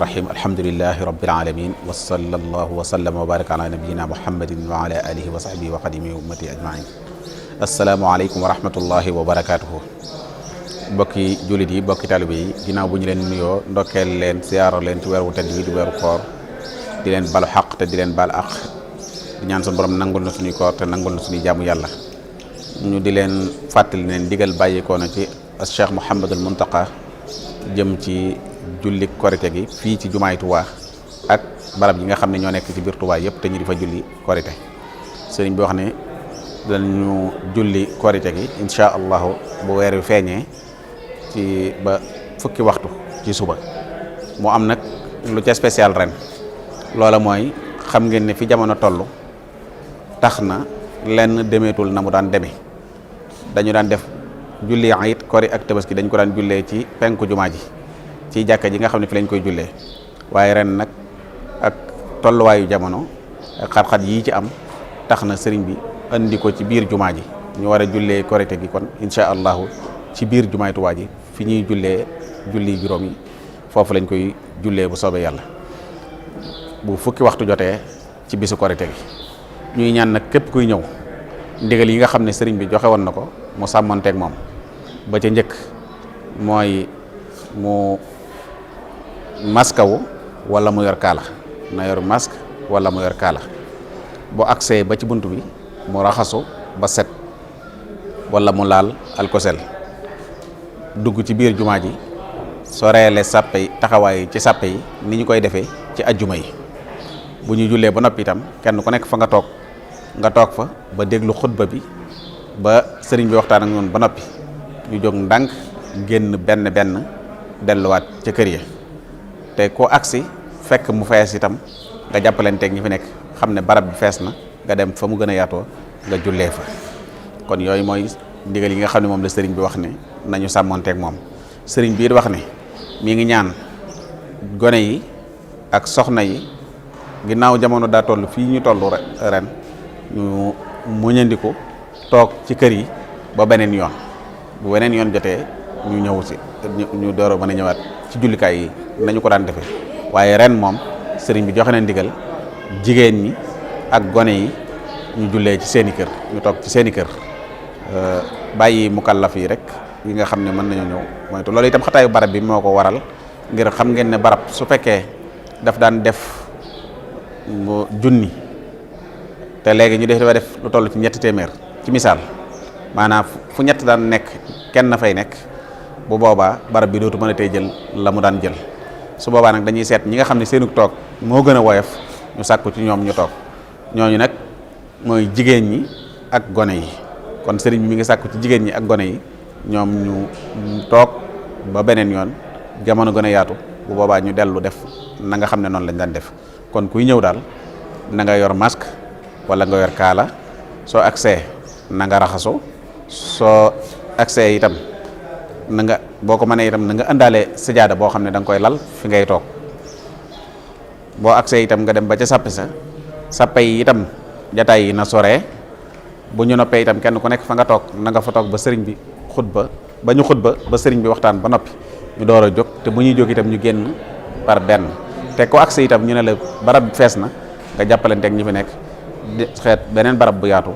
rahim alhamdulilahi rabbil alamin wa sallallahu wa sallama wa baraka ala nabiyina muhammadin wa ala alihi wa sahbihi wa xadimi ummati ajmain asalaamaaleykum wa rahmatullahi wa barakatuhu bokki jullit yi bokki talibe yi ginnaaw bu ñu leen nuyoo ndokkeel leen siyaaro leen ci weer wu tedd wi di weeru koor di leen balu xaq te di leen bal aq di ñaan suñu borom nangul na suñuy koor te nangul na suñuy jaamu yàlla ñu di leen fàttali ne digal bàyyikoo na ci Cheikh Mouhamadul Muntaqa jëm ci julli korite gi fii ci jumaay Tuubaa ak barab yi nga xam ne ñoo nekk ci biir Tuubaa yëpp te ñu di fa julli korite sëriñ bi wax ne dañu julli korite gi incha allahu bu weer wi feeñee ci ba fukki waxtu ci suba mu am nag lu ca spécial ren loola mooy xam ngeen ne fi jamono toll tax na lenn demeetul na mu daan demee dañu daan def julli ayit kori ak tabaski dañ ko daan jullee ci penku jumaa ji ci jàkka ji nga xam ne fi lañ koy jullee waaye ren nag ak tolluwaayu jamono ak xat-xat yii ci am tax na sëriñ bi andi ko ci biir jumaa ji ñu war a jullee korite gi kon incha allahu ci biir jumaay Tuubaa ji fi ñuy jullee julli juróom yi foofu lañ koy jullee bu soobee yàlla bu fukki waxtu jotee ci bisu korite gi ñuy ñaan nag képp kuy ñëw ndigal yi nga xam ne sëriñ bi joxe woon na ko mu sàmmonteeg moom ba ca njëkk mooy mu maskawu wala mu yor kaala na yor masque wala mu yor kaala bu agsee ba ci bunt bi mu raxasu ba set wala mu laal alkosel dugg ci biir jumaa ji soreele sàppe yi taxawaay ci sàppe yi ni ñu koy defee ci ajjuma yi bu ñu jullee ba noppi itam kenn ku nekk fa nga toog fa ba déglu xutba bi ba sëriñ bi waxtaan ak ñun ba noppi ñu jóg ndànk génn benn delluwaat ca kër ya te ko agsi fekk mu fees itam nga jàppalanteeg ñi fi nekk xam ne barab bi fees na nga dem fa mu gën a yaatoo nga jullee fa kon yooyu mooy ndigal yi nga xam ne moom la sëriñ bi wax ne nañu sàmmonteeg moom sëriñ bi it wax ne mi ngi ñaan gone yi ak soxna yi ginnaaw jamono daa toll fii ñu toll ren ñu muñandiku toog ci kër yi ba beneen yoon bu beneen yoon jotee ñu ñëw si ñu door a mën a ñëwaat ci jullikaay yi nañu ko daan defee waaye ren moom sëriñ bi joxe na ndigal jigéen ñi ak gone yi ñu jullee ci seeni kër ñu toog ci seeni kër bàyyi mukallaf yi rek yi nga xam ne mën nañu ñëw moytu loolu itam xataayu barab bi moo ko waral ngir xam ngeen ne barab su fekkee daf daan def junni te léegi ñu dafa def lu toll ci ñetti téeméer ci misaal maanaam fu ñett daan nekk kenn fay nekk bu boobaa barab bi dootu mën a tey jël la mu daan jël su boobaa nag dañuy seet ñi nga xam ne seenu toog moo gën a woyof ñu sàkku ci ñoom ñu toog ñooñu nag mooy jigéen ñi ak gone yi kon sëriñ bi mi ngi sàkku ci jigéen ñi ak gone yi ñoom ñu toog ba beneen yoon jamono gën a yaatu bu boobaa ñu dellu def na nga xam ne noonu lañ daan def kon kuy ñëw daal na nga yor masque wala nga yor kaala soo agsee na nga raxasu soo agsee itam na nga boo ko mënee itam na nga àndaale sajaada boo xam ne da nga koy lal fi ngay toog boo agsee itam nga dem ba ca sàppe yi itam jataay yi na soree bu ñu noppee itam kenn ku nekk fa nga toog na nga fa toog ba sëriñ bi xutba ba sëriñ bi waxtaan ba noppi ñu door a jóg te bu ñuy jóg itam ñu génn par benn te ko agsee itam ñu ne la barab fees na nga jàppalanteeg ñi fi nekk xeet beneen barab bu yaatu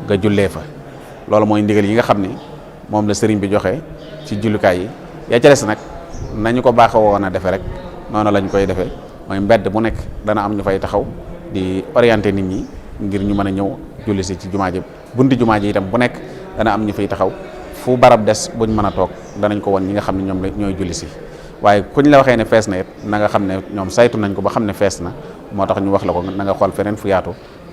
nga jullee fa loolu mooy ndigal yi nga xam ni moom la sëriñ bi joxe ci jullukaay yi yaa ca des nag nañu ko baaxoo woon a defe rek noonu lañ koy defee mooy mbedd bu nekk dana am ñu fay taxaw di orienter nit ñi ngir ñu mën a ñëw julli si ci jumaa ji bunti jumaa ji itam bu nekk dana am ñu fay taxaw fu barab des buñ mën a toog danañ ko won ñi nga xam ne ñoom la ñooy julli si waaye kuñ la waxee ne fees na it na nga xam ne ñoom saytu nañ ko ba xam ne fees na moo tax ñu wax la ko na nga xool feneen fu yaatu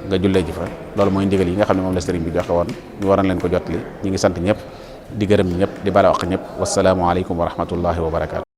nga jullee ji fa loolu mooy ndigal yi nga xam ne moom la sëriñ bi joxe woon ñu waroon leen ko jotali ñi ngi sant ñëpp di gërëm ñëpp di bala wax ñëpp wasalaamualeykum wa rahmatullahi wa barakaatu.